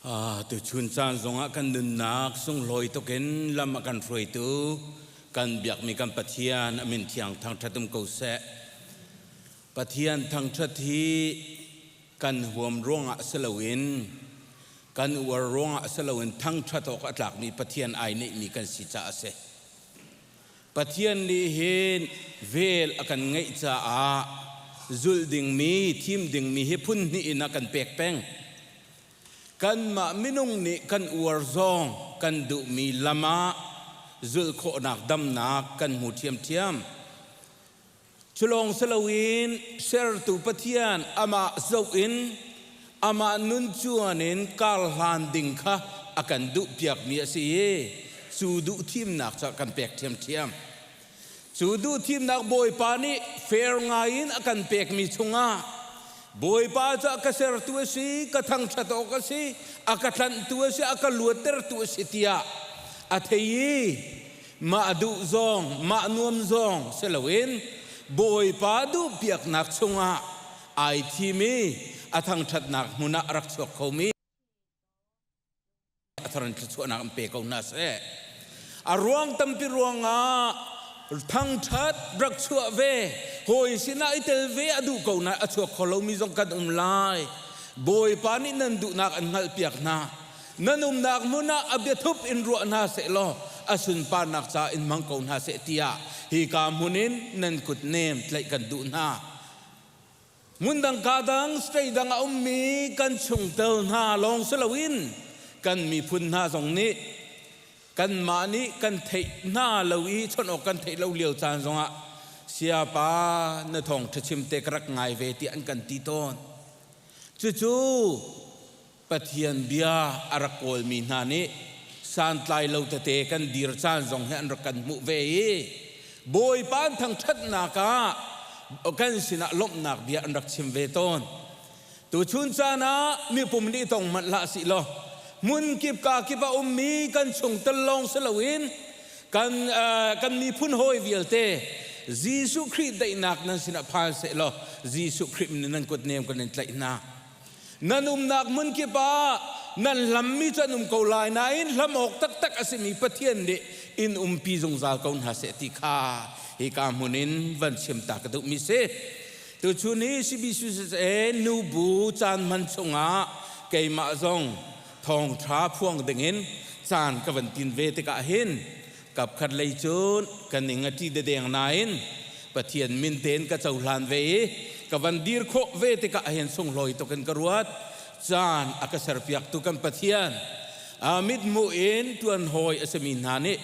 Tuchun caan zongah kan nunnak sunglawi tukin lam a kan hruaitu kan biakmi kan Pathian a min thiang thangṭhat um ko seh. Pathian thangṭhat hi kan huam ruangah si loin kan uar ruangah si loin thangṭhat awk a tlakmi Pathian ai neihmi kan si caah a si. Pathian nih hin vel a kan ngeih caah zulh dingmi, thim dingmi hi phun hnih in a kan pek peng. Kanmah minung nih kan uar zong kan duhmi lam ah zulh khawhnak damnak kan hmu ṭhiamṭhiam. Culawng si loin sertu Pathian amah zoh in amah nun cuan in kar hlan ding kha a kan duhpiakmi a si i cu duhthimnak cu a kan pek ṭhiamṭhiam. Cu duhthimnak Bawipa nih fair ngaiin a kan pekmi chungah Bawipa cu a ka sertu a si, ka thangṭhat awk a si, a ka tlanhtu a si, a ka luattertu a si tiah a thei i mah duh zong mah nuam zong si loin Bawipa duhpiaknak chungah ai thim i a thangṭhatnak hmun ah a rak chuak khomi a thar in thluachuahnak an pe ko hna seh. A ruang tampi ruangah thangṭhat rak chuah ve hawi sinah i tel ve a duh ko na a chuak kho lomi zong kan um lai. Bawipa nih nan duhnak an hngalhpiak hna. Nan umnak hmun ah a biathup in ruah hna sehlaw a sunparnak ca in hmang ko hna seh tiah hika hmun in nan kut nem tlaih kan duh hna. Hmundang ka dang state dang a ummi kan chungtel hna lawng si loin kan miphun hna zong nih kanmah nih kan theih hna lo i chawnh awk kan theih lo lio caan zongah siapa na thawngṭha chim te ka rak ngai ve tiah an kan ti tawn. Cucu Pathian bia a rak kawlmi hna nih santlai lo tete kan dir caan zong hi an rak kan hmuh ve i Bawipa an thangṭhatnak ah kan sinah lawmhnak bia an rak chim ve tawn. Tuchun caan ah mipum nih tong hmanh hlah sih law hmun kip ka kip a ummi kan chungtel lawng si loin kan kan miphun hawi vialte Jesuh Khrih daihnak nan sinah phan seh law Jesuh Khrih min nan kut nem kan in tlaih hna. Nan umnak hmun kip ah nan hlammi cu an um ko lai nain hlam awk taktak a simi Pathian nih in umpi zungzal ko hna seh ti kha hika hmun in van chim ta ka duhmi si. Tuchun hi CBCUSA nubu caan hman chungah keimah zong thawngṭha phuang dingin caan ka van tin ve tikah hin kapkhat lei cun ka ning a ṭi dedeng nain Pathian min tein ka cohlan ve i ka van dir khawh ve tikah hin sunglawi tuk in ka ruat. Caan a ka serpiaktu kan Pathian mithmuh in ṭuan hawi a simi hna nih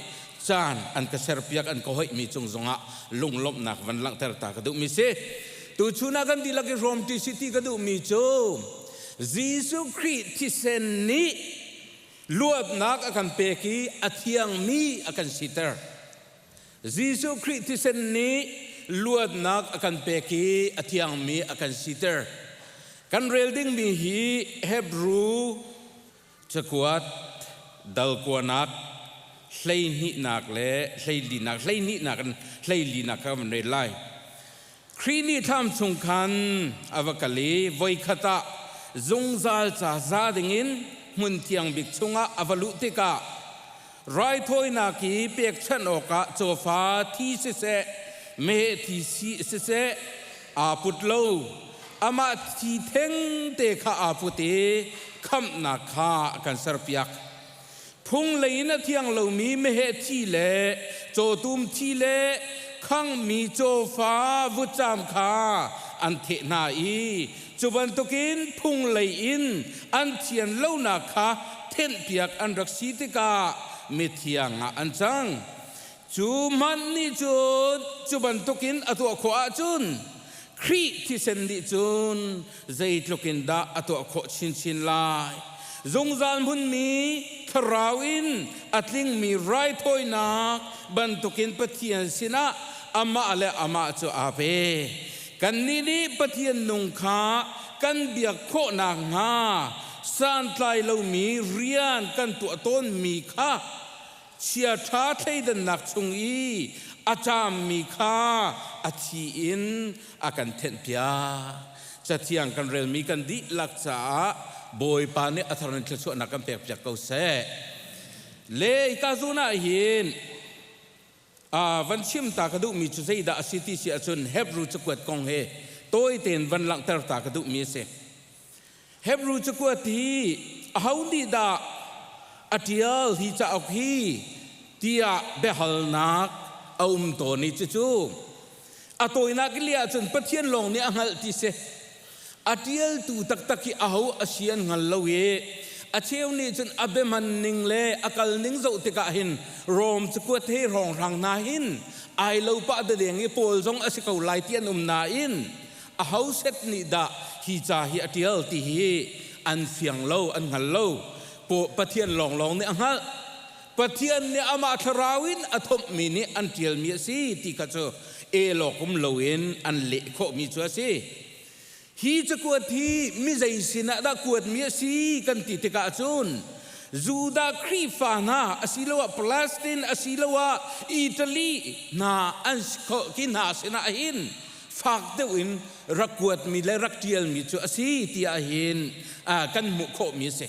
caan an ka serpiak an ka hoihmi cung zongah lunglawmhnak van langhter ta ka duhmi si. Tuchun ah kan dihlak i hrawmṭi si ti ka duhmi cu Jesuh Khrih thisen nih luatnak a kan pek i a thiangmi a kan siter. Jesuh Khrih thisen nih luatnak a kan pek i a thiangmi a kan siter. Kan rel dingmi hi Hebru cakuat dalkuanak hleihnihnak le hleilinak hleihnihnak in hleilinak kha kan rel lai. Khrih nih thlam chung khan a va kal i voikhat ah zungzal ca za dingin hmun thiang bik chungah a va luh tikah raithawinak i pekchanh awkah cawfa thi siseh meheh thi siseh aa put lo amah thi thengte kha aa put i khamhnak kha a kan serpiak. Phung lei in a thiang lomi meheh thi le cawtum thi le khangmi cawfa vutcam kha an theh hna i cu bantukin phung lei in an thian lonak kha thenhpiak an rak si tikah mithiang ah an cang. Cu hmanh nih cun cu bantukin a tuah khawh ahcun Khrih thisen nih cun zeitluk in dah a tuah khawh chinchin lai. Zungzal hmunmi thlarau in a tlingmi raithawinak bantukin Pathian sinah amah le amah cu aa pe. Kannih nih Pathian nung kha kan biak khawh nakhnga santlai lomi rian kan tuah tawnmi kha chiaṭha thleidannak chung i a caammi kha a thi in a kan thenhpiak. Cathiang kan relmi kan dihlak caah Bawipa nih a thar in thluachuahnak kan pekpiak ko seh. Le hika zawn ah hin van chim ta ka duhmi cu zeidah a si ti si ahcun Hebrew cakuat kong he tawi tein van langhter ta ka duhmi a si. Hebrew cakuat hi aho nih dah a ṭial hi cauk hi tiah biahalnak a um tawn i cucu a tawinak i liah ahcun Pathian lawng nih a hngalh ti si. A ṭialtu taktak hi aho a si an hngal lo i a cheu nih cun a biahman ning le a kal ning zoh tikah hin Rom cakuat he hrawnghrang hna hin ai lo pah dadeng i Paul zong a si ko lai ti an um nain aho set nih dah hi ca hi a ṭial ti hi an fiang lo, an hngal lo. Pathian lawnglawng nih a hngalh. Pathian nih amah thlarau in a thomhmi nih an ṭialmi a si ti kha cu elawk um loin an leh khawhmi cu a si. Hi cakuat hi mi zei sinah dah kuatmi a si kan ti tikah cun Judah Khrihfa hna asiloah Palestine asiloah Italy hna an ki hna sinah hin fak deuh in rak kuatmi le rak ṭialmi cu a si tiah hin kan hmuh khawhmi a si.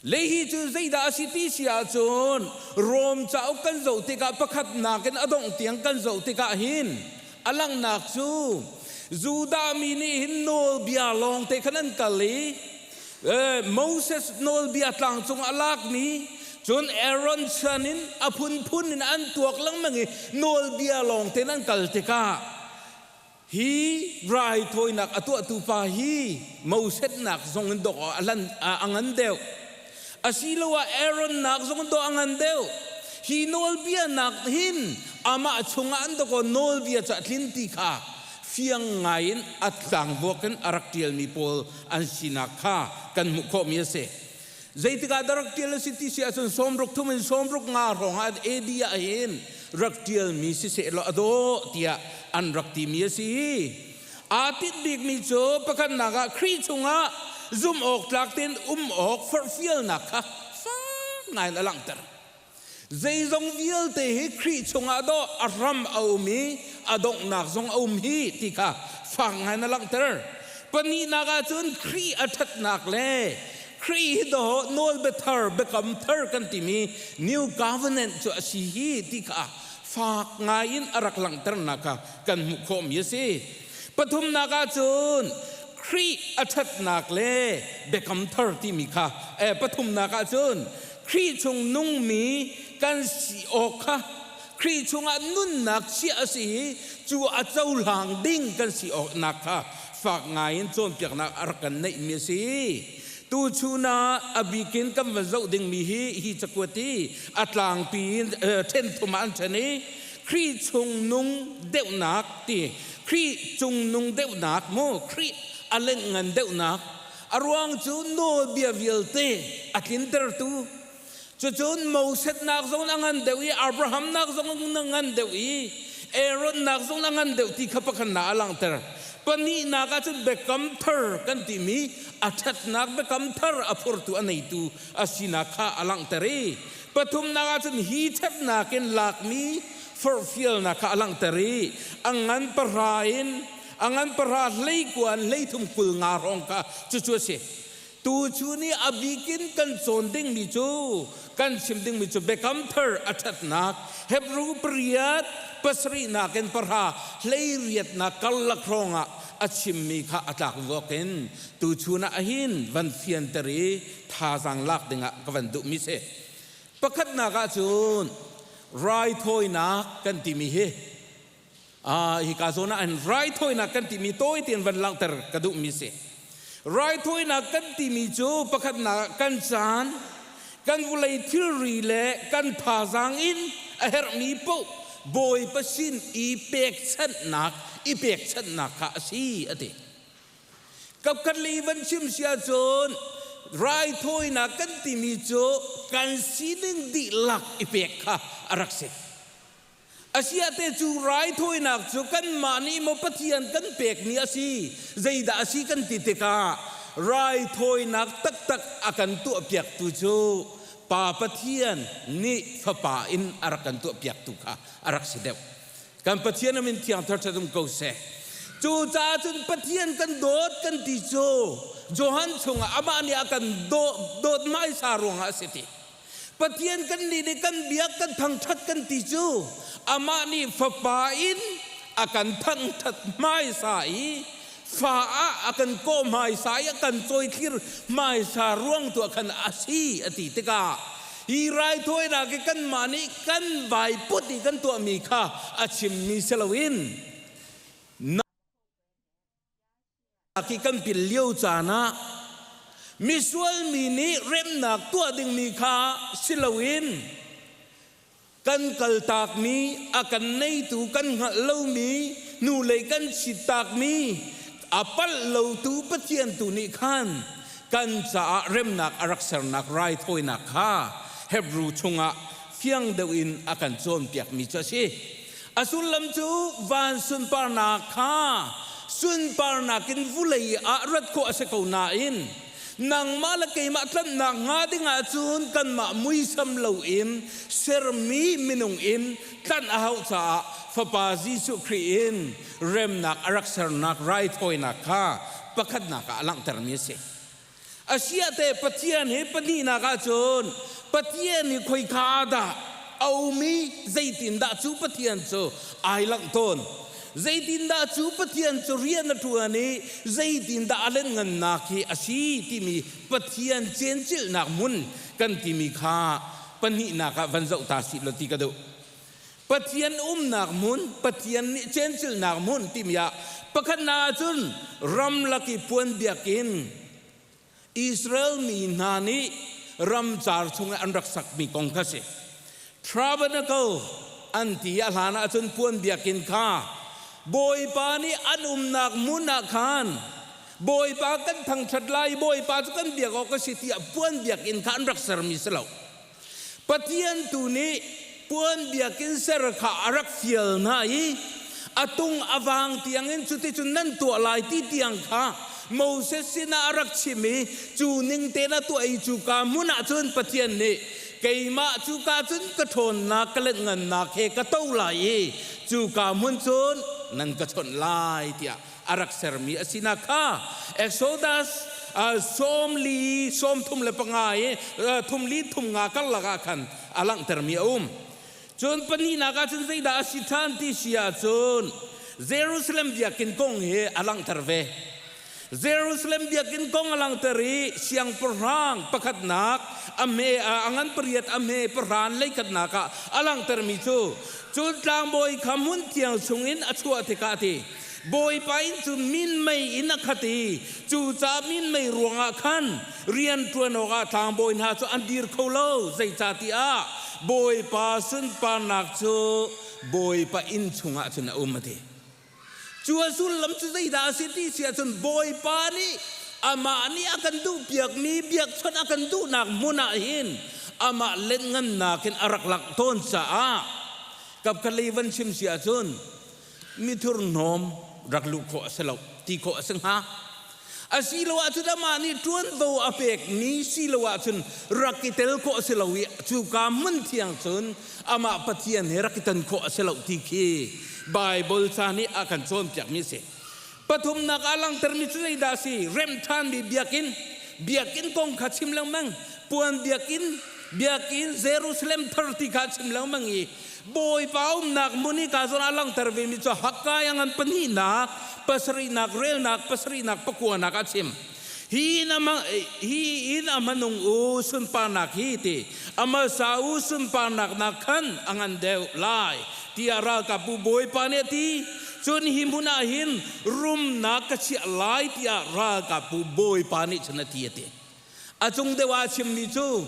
Lehi cu zeidah a si ti si ahcun Rom cauk kan zoh tikah pakhatnak in a dongh tiang kan zoh tikah hin a langhnak cu Judah mi nih hin nawlbia lawngte khan an kal i Moses nawlbia tlang cung a lakmi cun Aaron chan in a phunphun in an tuak lengmang i nawlbia lawngte in an kal tikah Hi raithawinak a tuahtu pa hi Moses nak zong in dawh a lan a ngan deuh. Asiloah Aaron nak zong in dawh a ngan deuh. Hi nawlbia nak hin amah chungah an dawkaw nawlbia cu a tlin ti kha fiang ngai in a tlangvuak in a rak ṭialmi pawl an sinak kha kan hmuh khawhmi a si. Zeitik ah dah rak ṭial a si ti si ahcun sawmruk thum in sawmruk nga hrawng ah AD ah hin rak ṭialmi siseh law a dawh tiah an rak timi a si. Aa tinh bikmi cu pakhatnak ah Khrih chungah zumh awk tlak tein um awk forhfialnak kha fak ngaiin a langhter. Zeizong vialte hi Khrih chungah dawh a hram a um i a donghnak zong a um hi ti kha fak ngai na langhter. Pahnihnak ah cun Khrih a ṭhatnak le Khrih hi dawh nawlbia thar biakam thar kan timi New Covenant cu a si hi ti kha fak ngai in a rak langhternak kha kan hmuh khawhmi a si. Pathumnak ah cun Khrih a ṭhatnak le biakam thar timi kha pathumnak ah cun Khrih chung nungmi kan si awk kha Khrih chungah nunnak chiah a si i cu a cohlang ding kan si awknak kha fak ngaiin cawnpiaknak a rak kan neihmi a si. Tuchun ah a bikin kan van zoh dingmi hi hi cakuat hi a tlangpi in ṭhen thum ah an ṭhen i Khrih chung nung deuhnak ti Khrih cung nung deuhnak mu Khrih a lengngan deuhnak A ruang cu nawlbia vialte a tlintertu cucun Moses nak zong a ngan deuh i Abraham nak zong a ngan deuh i Aaron nak zong a ngan deuh ti kha pakhatnak a langhter. Pahnihnak ah cun biakam thar kan timi a ṭhatnak biakam thar a phurtu a neitu a sinak kha a langhter i pathumnak ah cun hi ṭhatnak in lakmi forhfialnak kha a langhter i a ngan pahra in A ngan pahra hleikua in 30 20 hrawng kha cucu a si. Tu cu nih a bikin kan cawn dingmi cu kan chim dingmi cu Biakam Thar a ṭhatnak Hebrew pariat pasarihnak in pahra hleiriatnak karlak hrawngah a chimmi kha a tlak vuak in tuchun ah hin van fianter i thazaang lak dingah ka van duhmi si. Pakhatnak ah cun raithawinak kan timi hi Hika zawn ah hin raithawinak kan timi tawi tein van langhter ka duhmi si. Raithawinak kan timi cu pakhatnak ah kan caan, kan vawlei thilri le kan thazaang in a herhmi paoh Bawipa sin i pekchanhnak i pekchanhnak kha a si a ti. Kapkhat lei van chim si ahcun raithawinak kan timi cu kan sining dihlak i pek kha a rak si. Asiahte cu raithawinak cu kanmah nih maw Pathian kan pekmi a si, zeidah a si kan ti tikah raithawinak taktak a kan tuahpiaktu cu Pa Pathian nih Fapa in a rak kan tuahpiaktu kha a rak si deuh. Kan Pathian a min thiang thar um ko seh. Cucaah cun Pathian kan dawt kan ti cu Johan chungah amah nih a kan dawt hmaisa ruangah a si ti. Pathian kan nih nih kan biak kan thangṭhat kan ti cu amah nih Fapa in a kan thangṭhat hmaisa i fa ah a kan kawh hmaisa i a kan cawithlir hmaisa ruang tu ah khan a si a ti tikah hi raithawinak hi kanmah nih kan vai put i kan tuahmi kha a chimmi si loin Khi kan pil lio caan ah misual mi nih remnak tuah dingmi kha si loin kan kaltakmi, a kan neitu kan hngalh lomi, hnulei kan chittakmi, a palh lotu Pathian tu nih khan kan caah remnak a rak sernak raithawinak kha Hebru chungah fiang deuh in a kan cawnpiakmi cu a si. A sullam cu van sunparnak kha sunparnak in vulei ah rat khawh a si ko nain nangmah le keimah tlanhnak hnga ding ahcun kanmah muisam loin sermi minung in tlanh a hauh caah Fapa Jesuh Khrih in remnak a rak sernak raithawinak kha pakhatnak ah a langhtermi a si. Asiah Pathian hi pahnihnak ahcun Pathian hi khoika dah a um i zeitindah cu Pathian cu ai langh tawn? Zeitindah cu Pathian cu rian a ṭuan i zeitindah a lianhngannak hi a si timi Pathian cencilhnak hmun kan timi kha pahnihnak ah van zoh ta sih law ti ka duh. Pathian umnak hmun, Pathian nih cencilnak hmun timi ah pakhatnak ahcun ramlak i puan biakinn Israel mi hna nih ramcar chung i an rak sakmi kong kha si. Tabernacle an ti a hlan ahcun puan biakinn kha Bawipa nih an umnak hmun ah khan Bawipa kan thangṭhat lai, Bawipa cu kan biak awk a si tiah puan biakinn kha an rak sermi si lo. Pathian tu nih puan biakinn ser kha a rak fial hna i a tung a vang tiangin cuticun nan tuah lai ti tiang kha Moses sinah a rak chim i cu ning tein a tuah i cuka hmun ah cun Pathian nih keimah cuka cun ka ṭhawnnak ka lenhngannak he ka to lai i cuka hmun cun nan ka chawnh lai tiah a rak sermi a sinak kha Exodus 43 35 i 33 35 karlak ah khan a langhtermi a um. Cun pahnihnak ah cun zeidah a si ṭhan ti si ahcun Jerusalem biakinn kong hi a langhter ve. Jerusalem biakinn kong a langhter i siangpahrang pakhatnak a hme a ngan pariat a hme pahran leikhatnak ah a langhtermi cu cun tlangbawi kha hmun thiang chungin a chuah tikah a ti. Bawipa inn cu minmei in a khat i cucaah minmei ruangah khan rianṭuan awkah tlangbawi hna cu an dir kho lo. Zeicahtiah Bawipa sunparnak cu Bawipa inn chungah cun a um a ti. Cu a sullam cu zeidah a si ti si ahcun Bawipa nih amah nih a kan duhpiakmi biakchawnh a kan duhnak hmun ah hin amah lenhngannak in a rak langh tawn caah kapkhalei van chim si ahcun mithurhnawm rak luh khawh a si lo ti khawh a si hnga. Asiloah cun amah nih ṭuanvo a pekmi silo ahcun rak i tel khawh a si lo i cuka hmun thiang cun amah Pathian he rak i ton khawh a si lo ti khi Baibal ca nih a kan cawnpiakmi a si. Pathumnak ah langhtermi cu zeidah a si? Remh ṭhanmi biakinn. Biakinn kong kha chim lengmang. Puan biakinn, biakinn Jerusalem thar ti kha chim lengmang i Bawipa umnak hmun i ka zawn ah langhter vemi cu Hakkai a ngan pahnihnak, pasarihnak relnak, pasarihnak pakuanak a chim. Hi inn a hi inn a hmanung u sunparnak hi ti amasa u sunparnak nak khan a ngan deuh lai tiah ralkapbu Bawipa nih a ti. Cun hi hmun ah hin rumnak ka chiah lai tiah ralkapbu Bawipa nih cun a ti a ti. A cung deuh ah a chimmi cu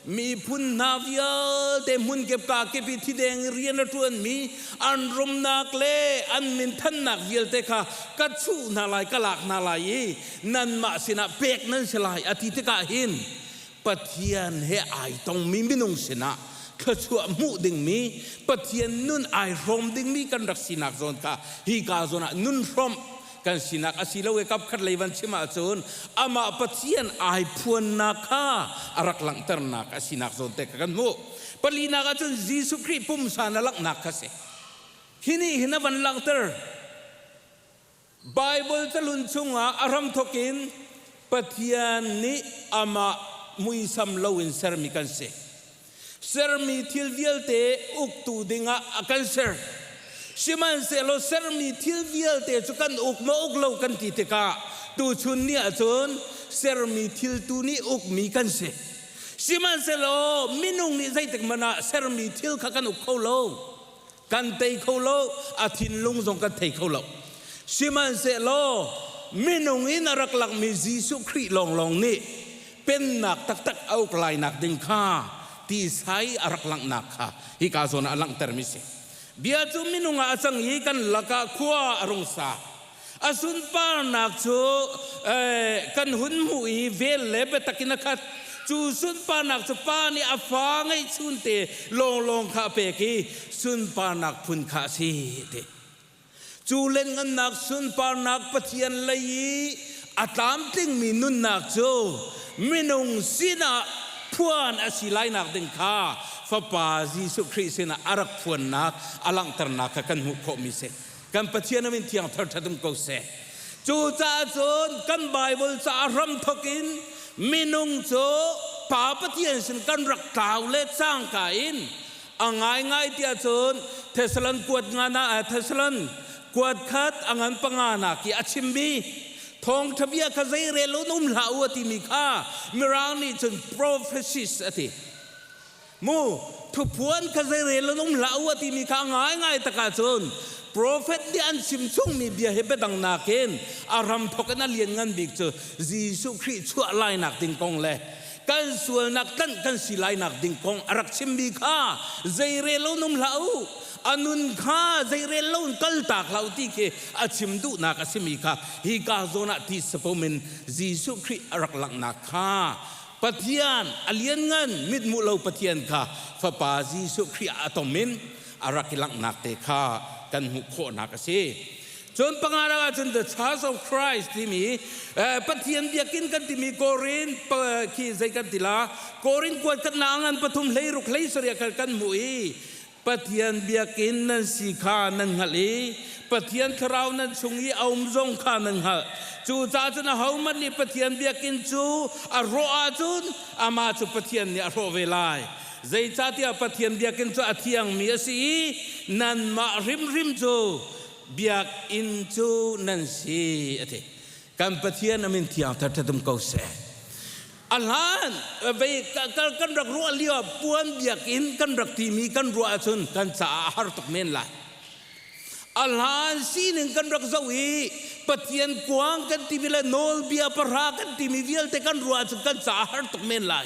miphun hna vialte hmunkip kakip i thideng i rian a ṭuanmi an rumnak le an minthannak vialte kha ka chuh hna lai, ka lak hna lai i nanmah sinah pek nan si lai a ti tikah hin Pathian he ai tongmi minung sinah thluachuah hmuh dingmi Pathian nun ai hrawm dingmi kan rak sinak zawn kha hi ka zawn ah nun hrawmh kan sinak a si lo i kapkhat lei van chim ahcun amah Pathian ai phuannak kha a rak langhternak a sinak zawn te kha kan hmuh. Palinak ahcun Jesuh Khrih pumsa na langhnak kha si. Hi nih hin a van langhter. Bible cahlun chungah a hramthawk in Pathian nih amah muisam loin sermi kan si. Sermi thil vialte uktu dingah a kan ser. Sihmanhsehlaw sermi thil vialte cu kan uk maw uk lo kan ti tikah tuchun ni ahcun sermi thil tu nih ukmi kan si. Sihmanhsehlaw minung nih zeitik hmanh ah sermi thil kha kan uk kho lo. Kan tei kho lo, a thinlung zong kan thei kho lo. Sihmanhsehlaw minung in a rak lakmi Jesuh Khrih lawnglawng nih pennak taktak a uk lainak ding kha tisai a rak langhnak kha hika zawn ah a langhtermi si. Bia cu minung ah a cang i kan lakah khua a rung sa. A sunparnak cu kan hun hmuh i vel le biatak in a khat. Cu sunparnak cu Pa nih a fa ngeihchun te lawnglawng kha a pek i sunparnak phun kha a si ti. Cu lengngannak sunparnak Pathian lei i a tlamtlingmi nunnak cu minung sinah phuan a si lainak ding kha Fapa Jesuh Khrih sinah a rak phuannak a langhternak kha kan hmuh khawhmi si. Kan Pathian a min thiang thar um ko seh. Cucaah cun kan Bible caah hramthok in minung cu Pa Pathian sin kan rak tlau le cangka in a ngaingai tiah cun Thessalon kuat nga na Thessalon kuat khat a ngan panga nak i a chimmi thawngṭha bia kha zei rel in um hlah u a timi kha Mirang nih cun prophecies a ti. Mu thuphuan kha zeirel in um hlah u a timi kha ngaingai tak ahcun profet nih an chim chungmi bia hi biadang nakin a ram thok in a lianngan bik cu Jesuh Khrih chuah lainak ding kong le kan sualnak tlanh kan si lainak ding kong a rak chimmi kha zeirel in um hlah u, a nun kha zeirel lo in kaltak hlah u ti khi a chim duhnak a simi kha hi ka zawn ah ti sapom in Jesuh Khrih a rak langhnak kha Pathian a lianngan mithmuh lo Pathian kha Fapa Jesuh Khrih ah a tom in a rak i langhnak te kha kan hmuh khawhnak a si. Cun panganak ahcun the Church of Christ timi Pathian biakinn kan timi Korin khi zei kan ti la Korin kuat kan na ngan pathum hlei ruk hlei sarih kha kan hmuh i Pathian biakinn nan si kha nan hngalh i Pathian thlarau nan chung i a um zong kha nan hngalh. Cucaah cun ahohmanh nih Pathian biakinn cu a hrawh ahcun amah cu Pathian nih a hrawh ve lai. Zeicahtiah Pathian biakinn cu a thiangmi a si i nanmah hrimhrim cu biakinn cu nan si, a ti. Kan Pathian a min thiang ṭhat um ko seh. A hlan vei kan rak ruah lio ah puan biakinn kan rak timi kan ruah ahcun kan caah a har tuk men lai. A hlan sining kan rak zoh i Pathian kuang kan timi le nawlbia pahra kan timi vialte kan ruah ahcun kan caah a har tuk men lai.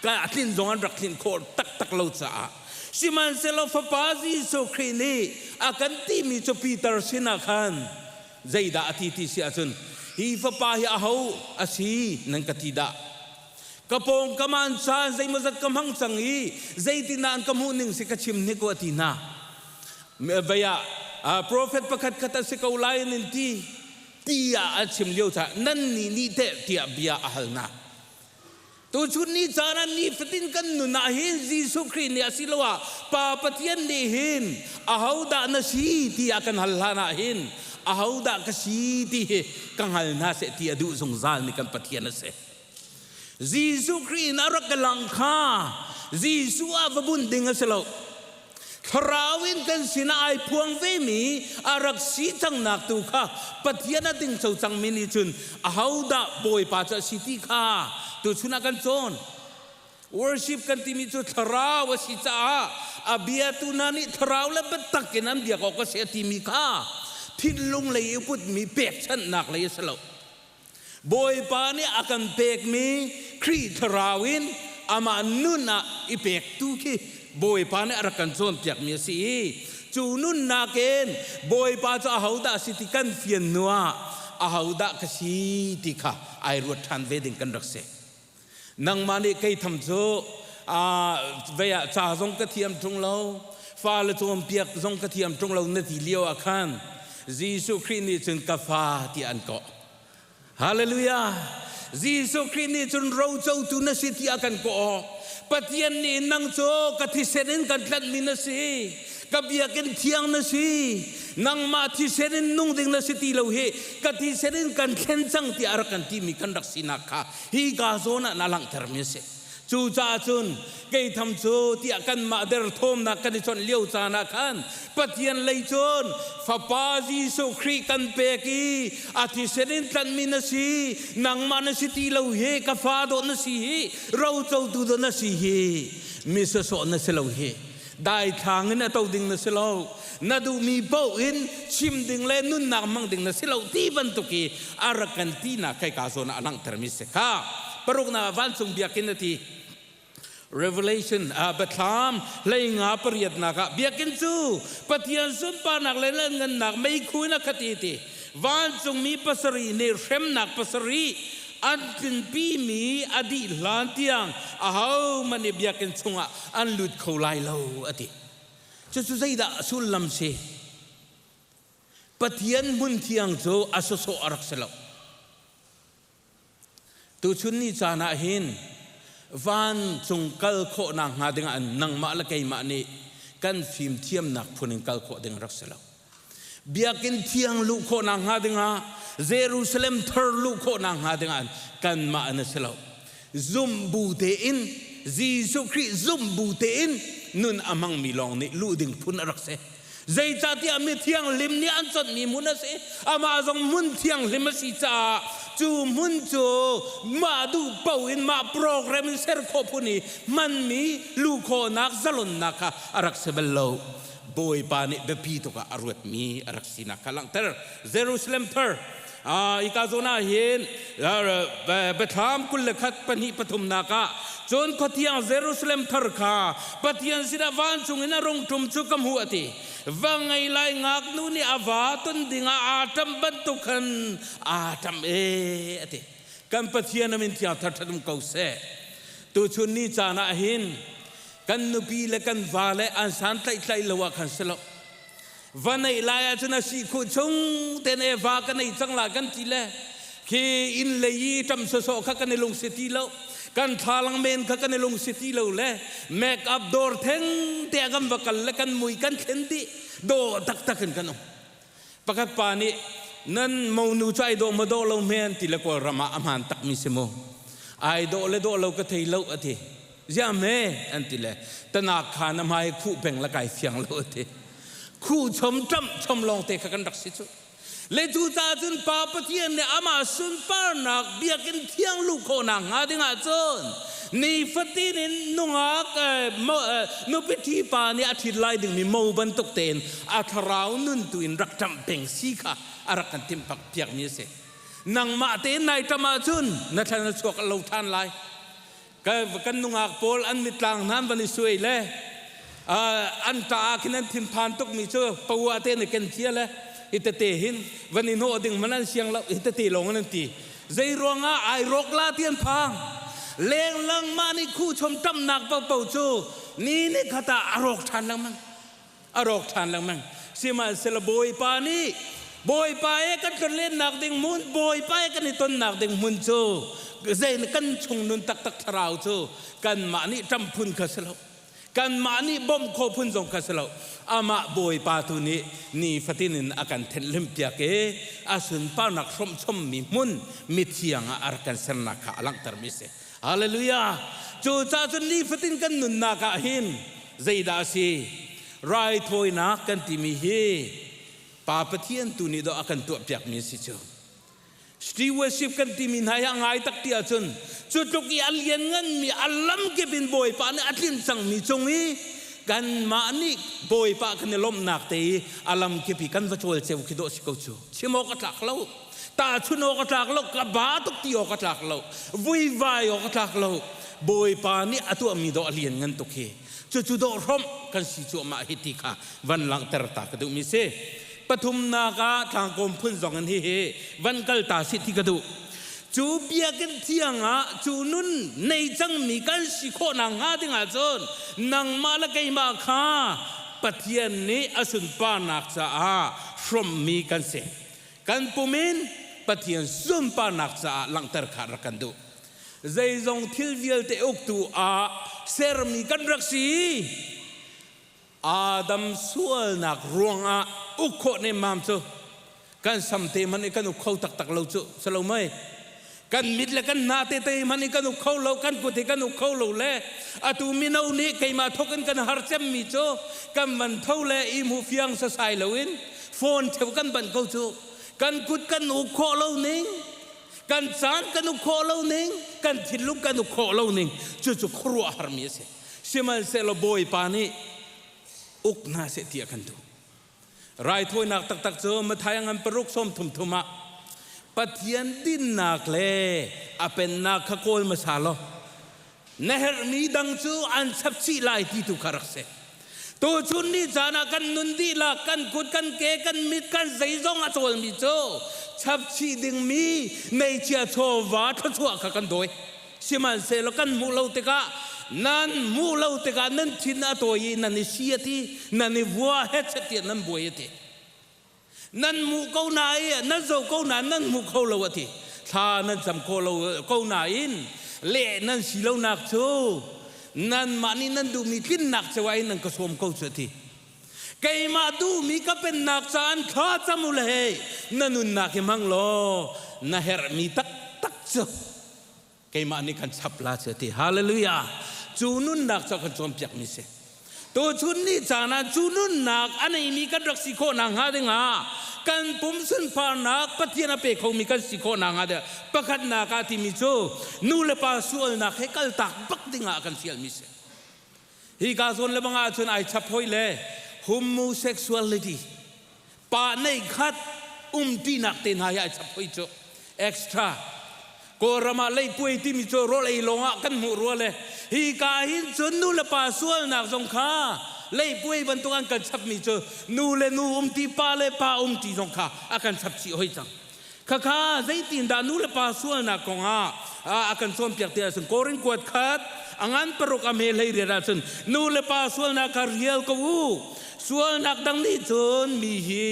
Ka tlin zong an rak tlin khawh taktak lo caah. Sihmanhsehlaw Fapa Jesuh Khrih nih a kan timi cu Peter sinah khan zeidah a ti ti si ahcun hi fapa hi aho a si nan ka ti dah? Ka pawng ka maan caan zeimawzat ka hmang cang i zeitindah an ka hmuh ning si ka chim hnik u a ti hna. Vei ah profet pakhat khat a si ko lai an ti tiah an chim lio caah nan nih nih teh tiah bia a hal hna. Tuchun ni caan ah nifatin kan nun ah hin Jesuh Khrih nih asiloah Pa Pathian nih hin ahodah na si tiah kan hal hlan ah hin ahodah ka si ti hi ka hngal hna seh ti a duh zungzal mi kan Pathian a si. Jesuh Khrih in a rak ka lang kha Jesuh ah va bunh ding a si lo. Thlarau in kan sinah ai phuang vemi a rak si cangnak tu kha Pathian a dingco cangmi nih cun ahodah Bawipa cu a si ti kha tuchun ah kan cawn. Worship kan timi cu thlarau a si caah a biatu hna nih thlarau le biatak in an biak awk a si a timi kha thinlung lei i putmi pekchanhnak lei a si lo. Bawipa nih a kan pekmi Khrih Thlarau in amah nun ah i pektu khi Bawipa nih a rak kan cawnpiakmi a si i cu nunnak in Bawipa cu ahodah a si ti kan fian hnuah ahodah ka si ti kha ai ruat ṭhan ve ding kan rak si. Nangmah nih kei tham cu vei ah ca zong ka thiam ṭung lo, fale cawnpiak zong ka thiam ṭung lo na ti lio ah khan Jesuh Khrih nih cun ka fa tiah an kawh. Hallelujah! Jesuh Khrih nih cun rocotu na si tiah kan kawh. Pathian nih nang cu ka thisen in kan tlanhmi na si. Ka biakinn thiang na si. Nangmah thisen in nung ding na si ti lo hi, ka thisen in kan thlen cang tiah a rak kan timi kan rak sinak kha hi ka zawn ah na langhtermi a si. Cucaah cun kei tham cu tiah kanmah derthawmnak kan i chawnh lio caan ah khan Pathian lei cun Fapa Jesuh Khrih kan pek i a thisen in tlanhmi na si, nangmah na si ti lo hi, ka fa dawh na si hi, rocotu dawh na si hi, mi sawsawh na si lo hi. Daithlang in a to ding na si lo. Na duhmi paoh in chim ding le nunnak hmang ding na si lo ti bantuk i a rak kan tinak kai ka zawn ah a langhtermi si kha. Paruknak ah vancung biakinn a ti. Revelation Biathlam hleinga pariatnak ah biakinn cu Pathian sunparnak le ngannak meikhu in a khat i ti. Vancungmi pasarih nih hremnak pasarih an tlinpimi a dih hlan tiang ahohmanh nih biakinn chungah an lut kho lai lo a ti. Cucu zeidah sullam si? Pathian hmun thiang cu a sawsawh a rak si lo. Tuchun ni caan ah hin vancung kal khawhnak hnga dingah nangmah le keimah nih kan fimthiamnak phun in kal khawh ding rak si lo. Biakinn thiang luh khawhnak hnga dingah Jerusalem thar luh khawhnak hnga dingah kanmah an si lo. Zumh bu tein Jesuh Khrih zumh bu tein nun a hmangmi lawng nih luh ding phun a rak si. Zeicahtiah mi thianghlim nih an chonhmi hmun a si. Amah zong hmun thianghlim a si caah cu hmun cu mah duh paoh in mah program in ser khawh phun i hmanmi luh khawhnak zalonnak kha a rak si bal lo. Bawipa nih biapi tuk ah a ruatmi a rak sinak kha langhter. Jerusalem thar hika zawn ah hin Biathlam 21 pahnih pathumnak ah cun khuathiang Jerusalem thar kha Pathian sinah vancung in a rung ṭum cu ka hmuh a ti. Va ngei lai ngaknu nih a va ton dingah aa ṭamh bantuk khan aa ṭamh e a ti. Kan Pathian a min thiang thar ṭhat um ko seh. Tuchun ni caan ah hin kan nupi le kan va le an san tlaih lo ah khan si lo. Va neih lai ahcun a si khuh chung ten e va ka nei cang la kan ti le khi inn lei i ṭam sawsawh kha kan i lungsi ti lo, kan thlalang men kha kan i lungsi ti lo le make up dawr theng te ah kan va kal le kan mui kan thlen dih, dawh taktak in kan um. Pakhat pa nih nan monu cu ai dawh maw dawh lo hme an ti le Kawlram ah a hmaan takmi si mu, ai dawh le dawh lo ka thei lo a ti. Ziah hme an ti le tanak kha na hmai khuh peng la kai fiang lo a ti. Khuh chom ṭamh chom lawng te kha kan rak si cu. Le cu caah cun Pa Pathian nih amah sunparnak biakinn thiang luh khawhnak hnga dingah cun nifatin in nungak nupi ṭhi pa nih a ṭhit lai dingmi mo bantuk tein a thlarau nun tu in rak ṭamh peng si kha a rak kan timh piakmi a si. Nangmah tein nai ṭamh ahcun na thlan a chuak lo ṭhan lai. Kan nungak pawl an mitlang hna an van i suai le an ṭa ah khin an thinphan tukmi cu paua te na ken cia le hi tete hin van i hnawh ding man an siang lo, hi tete lawng an ti. Zei ruangah ai rawk la ti an phang. Lenglang mah nih khu chom ṭamnak paohpaoh cu ni ni khat ah a rawk ṭhan lengmang, a rawk ṭhan lengmang. Sihmanhsehlaw Bawipa nih Bawipa he kan tlonlennak ding hmun, Bawipa he kan i tonnak ding hmun cu zei kan chung nun taktak thlarau cu kanmah nih ṭam phun kha si lo, kanmah nih bawmh khawh phun zong kha si lo. Amah Bawipa tu nih nifatin in a kan thenhlim piak i a sunparnak hrawmh chommi hmun mithiang ah a rak kan sernak kha a langhtermi a si. Hallelujah! Cucaah cun nifatin kan nunnak ah hin zeidah a si? Raithawinak kan timi hi Pa Pathian tu nih dawh a kan tuahpiakmi a si cu. Stewardship kan timi hna hi a ngai tak ti ahcun cu tluk i a liannganmi a lamkip in Bawipa nih a tlinh cangmi cung i kanmah nih Bawipa kan i lawmhnak te i a lamkip i kan va cawlceu khi dawh si ko cu. Chim awk a tlak lo. Tahchun awk a tlak lo. Ka ba tuk ti awk a tlak lo. Vuivai awk a tlak lo. Bawipa nih a tuahmi dawh a lianngan tuk hi. Cucu dawh hrawmh kan si cuahmah hi ti kha van langhter ta ka duhmi si. Pathumnak ah tlangkawm phun zong in hihi van kal ta sih ti ka duh. Cu biakinn thiang ah cu nun nei cangmi kan si khawhnak hnga ding ahcun nangmah le keimah kha Pathian nih a sunparnak caah hrawmmi kan si. Kan pum in Pathian sunparnak caah langhter kha rak kan duh. Zeizong thil vialte uktu ah sermi kan rak si. Adam sualnak ruangah. uk khawh nemmam cu kan sam te hmanh i kan uk kho taktak lo cu si lo mei? Kan mit le kan hna te te hmanh i kan uk kho lo, kan kut hi kan uk kho lo le atu mino nih keimah thok in kan har cemmi cu kan van tho le i hmu fiang sasai loin phone theu kan banh ko cu. Kan kut kan uk khawh lo ning, kan caan kan uk khawh lo ning, kan thinlung kan uk khawh lo ning, cucu khuaruahharmi a si. Sihmanhsehlaw Bawipa nih uk hna seh ti a kan duh. Raithawinak taktak cu Matthai ngan paruk sawm thum thum ah Pathian dinnak le a pennak kha kawl hmasa law na herhmi dang cu an chap chih lai ti tu kha rak si. Tuchun ni caan ah kan nun dihlak, kan kut, kan ke, kan mit, kan zeizong a cawlmi cu chap chih dingmi meichia chawva thluachuah kha kan dawi. Sihmanhsehlaw kan hmuh lo tikah nan hmuh lo tikah nan thin a tawi i nan i si a ti, nan i vua hetchet tiah nan buai a ti. Nan hmuh ko na i nan zoh ko na nan hmu kho lo a ti. Thla nan cam kho lo ko nain leh nan si lonak cu nanmah nih nan duhmi tlinnak ceu ah in nan ka sawm ko cu a ti. Keimah duhmi ka pennak caan thla cam u le hei na nunnak hi hmang law na herhmi taktak cu keimah nih kan chap la cu ti. Hallelujah! Cu nunnak cu kan cawnpiakmi si. Tuchun ni caan ah cu nunnak a neimi kan rak si khawh nakhnga dingah kan pum sunparnak Pathian a pe khomi kan si khawh nakhnga ding pakhatnak ah timi cu nu le pa sualnak he kaltak bak dingah kan fialmi si. Hi ka zawn le bang ahcun ai chap hoi le homosexuality pa nei khat umtinak te hna hi ai chap hoi cu extra. Kawlram ah leikuai timi cu rawl ei lawng ah kan hmuh rua le hi ka hin cun nu le pa sualnak zong kha leikuai bantuk an kan chapmi cu nu le nu umti, pa le pa umti zong kha a kan chap chih hoi cang. Khakha zeitindah nu le pa sualnak kongah a kan cawnpiak ti ahcun Korin kuat khat a ngan paruk a hme hlei riat ahcun nu le pa sualnak kha rial ko u. Sualnak dang nih cun mi hi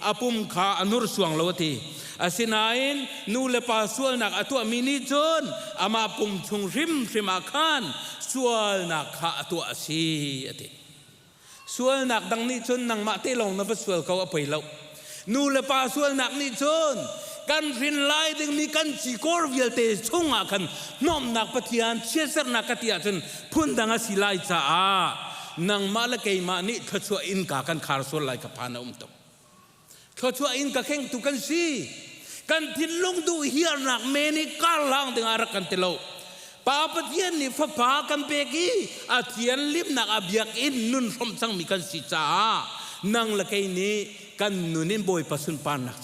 a pum kha a nursuang lo a ti. Asinain nu le pa sualnak a tuahmi nih cun amah pum chung hrimhrim ah khan sualnak kha a tuah a si a ti. Sualnak dang nih cun nangmah te lawng na va sual ko a poi lo. Nu le pa sualnak nih cun kan hrin lai dingmi kan cikawr vialte chungah khan hnawmnak Pathian chiatsernak ka ti ahcun phundang a si lai caah nangmah le keimah nih thluachuah innka kan khar sual lai ka phan a um tuk. Thluachuah in ka khengtu kan si. Kan thinlung duh hiarnak men i karhlang dingah rak kan ti lo. Pa Pathian nih fapa kan pek i a thianhlimnak a biakinn nun hrawmh cangmi kan si caah nang le kei nih kan nun in Bawipa sunparnak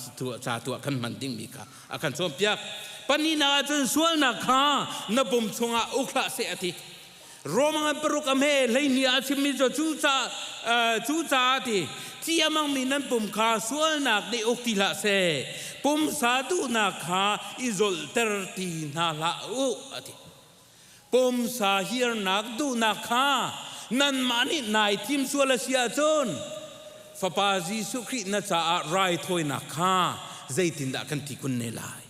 ca tuah kan hman dingmi kha a kan cawnpiak. Pahnihnak ahcun sualnak kha na pum chungah uk hlah seh a ti. Rome ngan paruk a hme 12 ah chimmi cu cu caah ti thi a hmangmi nan pum kha sualnak nih uk ti hlah seh, pumsa duhnak kha i zolhter ti hna hlah u a ti. Pumsa hiarnak duhnak kha nanmah nih nai thim sual a si ahcun Fapa Jesuh Khrih na caah raithawinak kha zeitindah kan ti kun ne lai?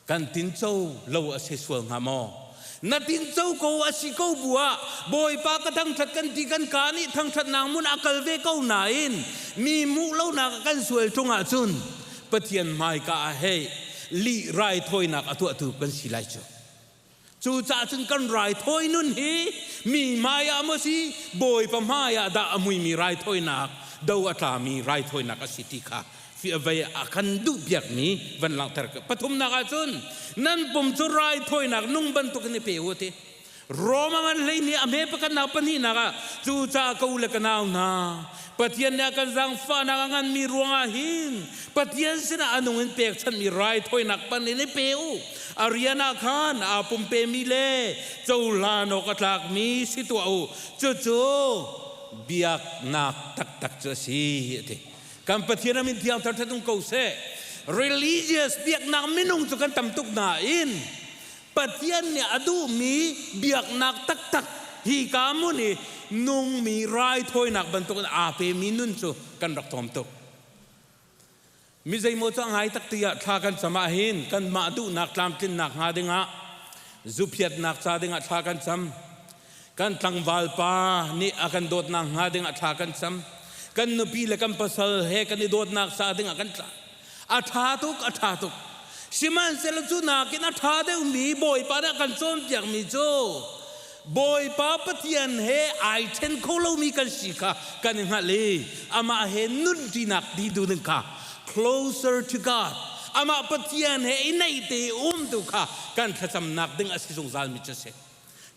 Kan tinco lo a si sual hnga maw? Na tinco ko a si ko bu ah Bawipa ka thangṭhat kan ti, kan kaa nih thangṭhatnak mun a kal ve ko nain mi hmuh lonak kan sual ṭung ahcun Pathian hmaika ah hei lih raithawinak a tuahtu kan si lai cu. Cucaah cun kan raithawi nun hi mi hmai ah maw si Bawipa hmai ah dah a muimi raithawinak, do a tlami raithawinak a si ti kha vei a kan duhpiakmi van langhter. Pathumnak ahcun nan pum cu raithawinak nung bantukin i pe u ti. Roma ngan hlei nih a hme pakhatnak pahnihnak ah cucaah ka u le ka nau hna, Pathian nih a kan zaangfahnak a nganmi ruangah hin Pathian sinah a nung in pekchanhmi raithawinak pan in i pe u. A rian ah khan aa pumpemi le cohlan awk a tlakmi si tuah u. Cucu biaknak taktak cu a si a ti. Kan Pathian a min thiang thar ṭhat um ko seh. Religious biaknak minung cu kan tam tuk nain Pathian nih a duhmi biaknak taktak hi ka hmun i nungmi raithawinak bantukin aa pemi nun cu kan rak tlawm tuk. Mi zeimaw cu a ngai tak ti ah thla kan cam ahhin kanmah duhnak tlamtlinnak hnga dingah zuphiatnak ca dingah thla kan cam. Kan tlangval pa nih a kan dawtnak hnga dingah thla kan cam. Kan nupi le kan pasal he kan i dawtnak ca dingah kan tlan. A ṭha tuk, a ṭha tuk. Sihmanhsehlaw cu nakin a ṭha deuhmi Bawipa nih a kan cawnpiakmi cu Bawipa Pathian he ai ṭhen kho lomi kan si kha kan i hngalh i amah he nunṭinak ti tu ding kha closer to God amah Pathian he i naih te i um tu kha kan thlacamnak ding a si zungzalmi cu a si.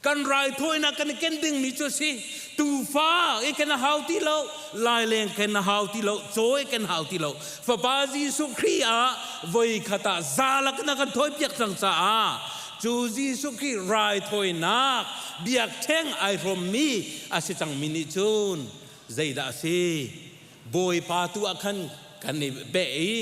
Kan raithawinak kan i ken dingmi cu a si. Tuufa i ken a hau ti lo, laileng ken a hau ti lo, caw i ken hau ti lo. Fapa Jesuh Khrih ah voi khat ah zalak in a kan thawipiak cang caah cu Jesuh Khrih raithawinak biakṭheng ai hrawmmi a si cangmi nih cun zeidah a si? Bawipa tu ah khan kan i beh i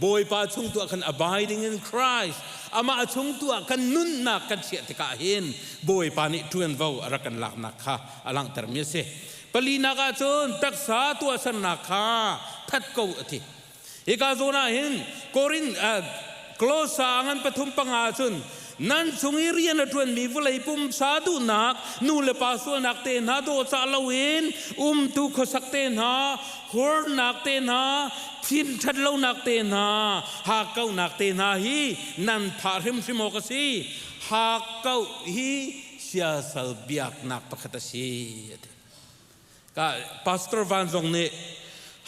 Bawipa chung tu ah khan abiding in Christ amah chung tu ah kan nunnak kan chiah tikah hin Bawipa nih ṭuanvo a rak kan laknak kha a langhtermi a si. Palinak ah cun taksa tuahsernak kha that ko a ti. Hika zawn ah hin Korin Kolosa ngan pathum panga cun nan chung i rian a ṭuanmi vawlei pumsa duhnak nu le pa sualnak te hna dawcah loin umtu khuasak te hna hurnak te hna thin ṭhat lonak te hna hakkauhnak te hna hi nan phah hrimhrim awk a si. Hakkauh hi siasal biaknak pakhat a si a ti. Ka Pastor Van zong nih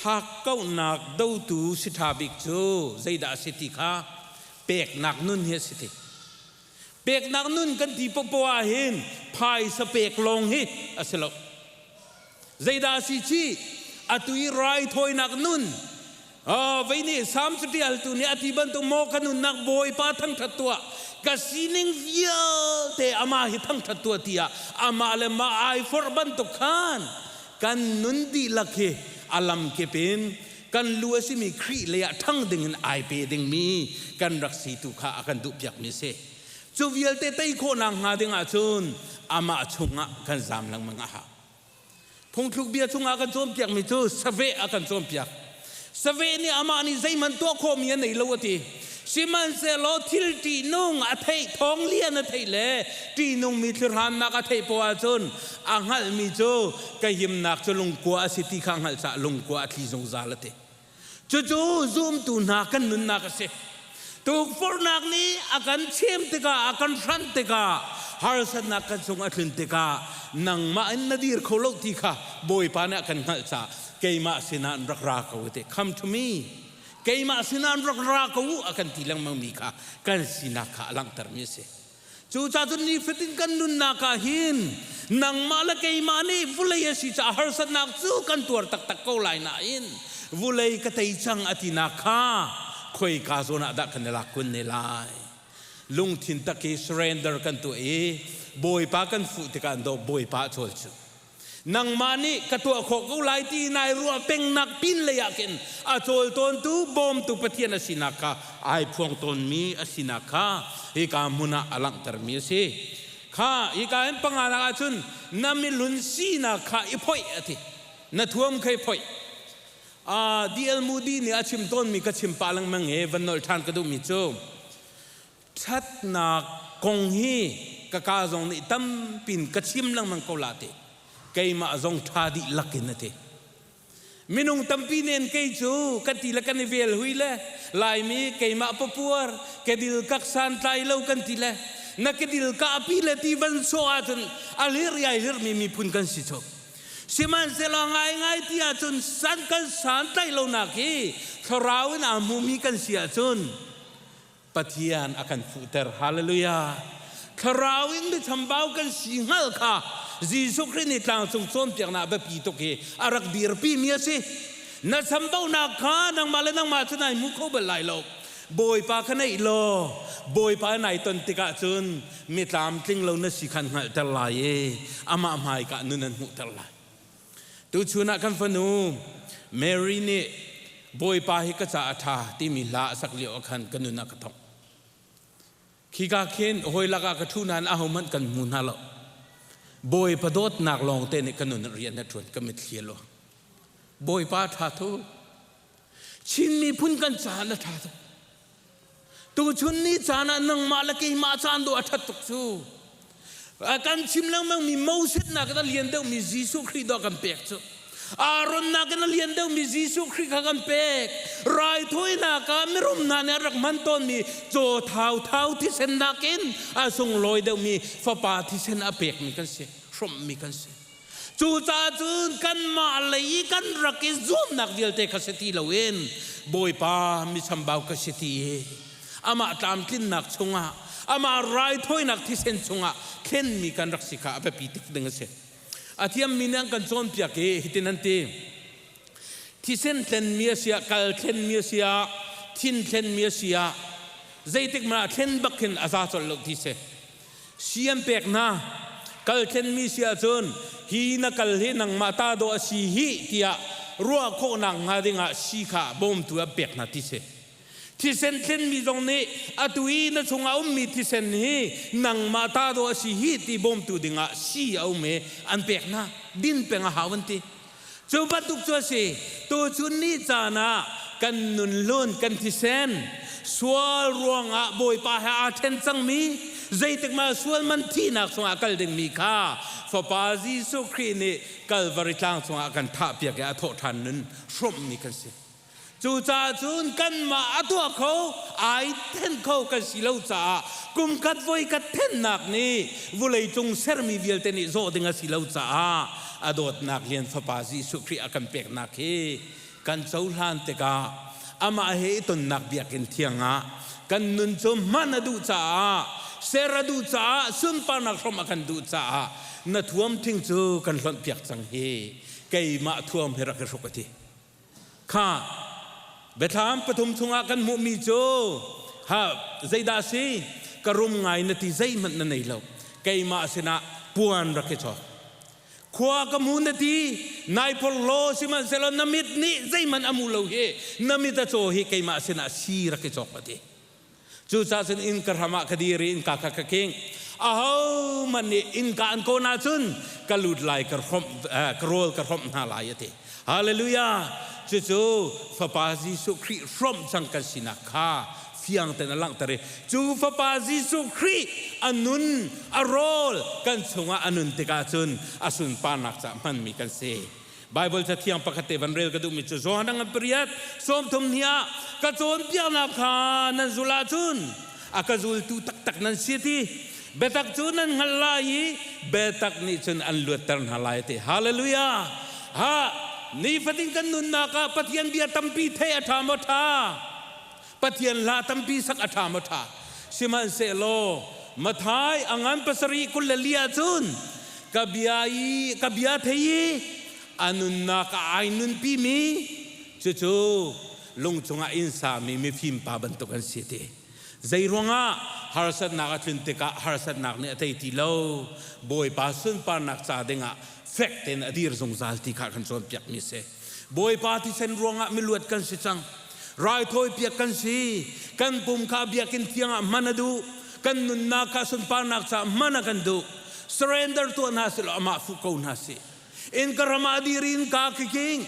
hakkauhnak dotu si ṭha bik cu zeidah a si ti kha peknak nun hi a si ti. Peknak nun kan ti popoh ah hin phaisa pek lawng hi a si lo. Zeidah a si ci? Atu i raithawinak nun Vei nih Salm catialtu nih a ti bantuk maw ka nunnak Bawipa thangṭhat tuah, ka sining vialte amah hi thangṭhat tuah tiah amah le mah ai forh bantuk khan kan nun dihlak hi a lamkip in kan lu a simi Khrih lei ah ṭhang dingin ai pe dingmi kan rak si tu kha a kan duhpiakmi a si. Cu vialte tei khawhnak hnga ding ahcun amah chungah kan zaam lengmang a hau. Phungthluk bia chungah kan cawnpiakmi cu saveh a kan cawnpiak. Saveh nih amah nih zeihmanh tuah khawhmi a nei lo a ti. Sihmanhsehlaw thil ṭihnung a theih, thawng lian a theih le ṭihnungmi thlihrannak a theih poah ahcun a hngalhmi cu ka himnak cu lungkua a si ti kha a hngalh caah lungkua a tli zungzal a ti. Cucu zumtu hna kan nunnak a si. Tukforhnak nih a kan chem tikah, a kan hranh tikah, harsatnak kan cung a tlun tikah nangmah in na dir kho lo ti kha Bawipa nih a kan hngalh caah keimah sinah an rak ra ko te. Come to me. Keimah sinah an rak ra ko u a kan ti lengmang mi kha kan sinak kha a langhtermi a si. Cucaah cun nifatin kan nunnak ah hin nangmah le keimah nih vulei a si caah harsatnak cu kan tuar taktak ko lai nain vulei ka tei cang a tinak kha khoika zawn ah dah kan i lak kun ne lai. Lungthin tak i surrender kan tuah i Bawipa kan fuh tikah an dawh Bawipa a cawl cu. Nangmah nih ka tuah khawh ko lai ti nai ruah pengnak pin lei ah khin a cawl tawntu bawmtu Pathian a sinak kha ai phuang tawnmi a sinak kha hika hmun ah a langhtermi a si. Kha hika in panganak ahcun na milun sinak kha i phoih a ti. Na thuam kha i phoih. D.L. Moody nih a chim tawnmi ka chim pah lengmang i van nolh ṭhan ka duhmi cu ṭhatnak kong hi ka ka zong nih tampin ka chim lengmang ko la ti. Keimah zong ṭha dih lakin a ti. Minung tampi nen kei cu kan ti le kan i vel hui le Laimi keimah papuar kedil kak santlai lo kan ti le na kedil kahpi le ti van sawh ahcun a lir iai lirmi miphun kan si cu. Sihmanhsehlaw ngaingai ti ahcun san kan santlaih lonak hi thlarau in aa hmumi kan si ahcun Pathian a kan fuhter. Hallelujah. Thlarau in mi chambau kan si hngal kha Jesuh Khrih nih tlangcung cawnpiaknak biapi tuk hi a rak dirpi mi a si. Na chambaunak kha nangmah le nangmah cu nai hmu kho bal lai lo. Bawipa kha neih law Bawipa nai ton tikah cun mi tlamtling lo na si khan hngalhter lai i amah hmaika nun an hmuhter lai. Tuchun ah kan fanu Mary nih Bawipa hi ka caah a ṭha timi hla a sak lio ah khan ka nun a ka thawk. Khika khin hawi lakah ka ṭhu nain ahohmanh kan hmu hna lo. Bawipa dawtnak lawng te nih ka nun rian a ṭuan ka mitthli a luang. Bawipa ṭha thu. Chin miphun kan caah na ṭha tuk. Tuchun ni caan ah nangmah le keimah caan dawh a ṭhat tuk cu. Kan chim lengmang mi Moses nak a lian deuhmi Jesuh Khrih dawh kan pek cu. Aaron nakin a lian deuhmi Jesuh Khrih kha kan pek. Raithawinak ah mirum hna nih an rak hman tawnmi caw thau thau thisen nakin a sunglawi deuhmi fapa thisen a pekmi kan si, hrawmhmi kan si. Cucaah cun kanmah lei i kan rak i zuamnak vialte kha si ti loin Bawipa michambau ka si ti i amah tlamtlinnak chungah amah raithawinak thisen chungah thlenmi kan rak si kha a biapi tuk ding a si. A thiammi nih an kan cawnpiak i hitin an ti. Thisen thlenmi a si ah, kal thlenmi a si ah, thin thlenmi a si ah, zeitik hmanh ah thlen bak khin a za colh lo ti si. Si an pek hna. Kal thlenmi si ahcun hi na kal hi nangmah ta dawh a si hi tiah ruah khawhnak hnga dingah si kha bawmtu an pek hna ti si. Thisen thlenmi zong nih atu i na chungah ummi thisen hi nangmah ta dawh a si hi ti bawmtu dingah si a um i an pek hna. Din peng a hau an ti. Cu bantuk cu a si. Tuchun ni caan ah kan nun hlun, kan thisen sual ruangah Bawipa he aa ṭhen cangmi, zeitik mah sual man thihnak chungah kal dingmi kha Fapa Jesuh Khrih nih Kalvari tlang cungah a kan thahpiak i a thawhṭhan nun hrawmhmi kan si. Cucaah cun kanmah a tuah kho, ai then kho kan si lo caah kumkhat voikhat thennak nih vawleicung sermi vialte nih zawh ding a si lo caah a dawtnak lian Fapa Jesuh Khrih a kan peknak hi kan cohlan tikah amah he i tonnak biakinn thiang ah kan nun cu hman a duh caah ser a duh caah sunparnak hrawmh a kan duh caah na thuam thing cu kan hlonhpiak cang hi keimah thuam hi rak i hruk a ti. Kha Biathlam pathum chungah kan hmuhmi cu ha zeidah a si? Ka rum ngai na ti zeihmanh na nei lo. Keimah sinah puan rak i cawk. Khua ka mu na ti, nai porhlaw sihmanhsehlaw na mit nih zeihmanh a mu lo hi, na mit a caw hi keimah sinah si rak i cawk a ti. Cucaah cun inn ka hram ah ka dir i innka kha ka king. Ahohmanh nih innka an kawn ahcun ka lut lai, ka hrawmh, ka rawl ka hrawmh hna lai a ti. Hallelujah! Cucu Fapa Jesuh Khrih hrawmh cang kan sinak kha fiang tein a langhter i cu Fapa Jesuh Khrih a nun, a rawl kan chungah a nun tikah cun a sunparnak caah hmanmi kan si. Baibal cathiang pakhat te van rel ka duhmi cu Johan ngan pariat 30 ni ah ka cawnpiaknak kha nan zul ahcun a ka zultu taktak nan si ti biatak cu nan hngalh lai i biatak nih cun an luatter hna lai ti. Hallelujah! Ha nifatin kan nunnak ah Pathian bia tampi theih a ṭha maw ṭha? Pathian hla tampi sak a ṭha maw ṭha? Sihmanhsehlaw Mathai a ngan pasarih 24 ahcun ka bia i ka bia thei i a nunnak a ai nunpimi cucu lung cungah inn sami mifim pa bantuk an si ti. Zei ruangah harsatnak a tlun tikah harsatnak nih a tei ti lo. Bawipa sunparnak ca dingah fek tein a dir zungzal ti kha kan cawnpiakmi a si. Bawipa thisen ruangah miluat kan si cang. Raithawi piak kan si. Kan pum kha biakinn thiang ah hman a duh. Kan nunnak kha sunparnak caah hman a kan duh. Surrender tuah hna sih law amah fuh ko hna sih. In ka ram ah dir in ka kiking.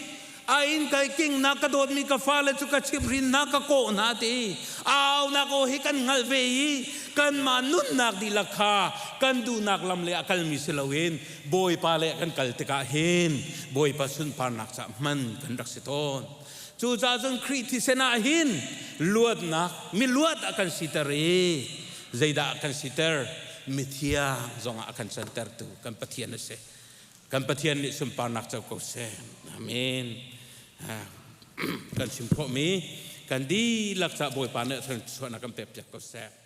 A in kai king na ka dawtmi ka fale cu ka chimhrin hna ka kawh hna ti. Aunak aw hi kan hngalh ve i kanmah nunnak dihlak kha kan duhnak lam le a kalmi si loin Bawipa le kan kal tikah hin Bawipa sunparnak caah hman kan rak si tawn. Cucaah cun Khrih thisen ah hin luatnak, miluat a kan siter i zeidah a kan siter? Mithiang zongah a kan cantertu kan Pathian a si. Kan Pathian nih sunparnak co ko seh. Amen. Kan chim khawhmi kan dihlak caah Bawipa nih a thluachuahnak kan pek piak ko seh.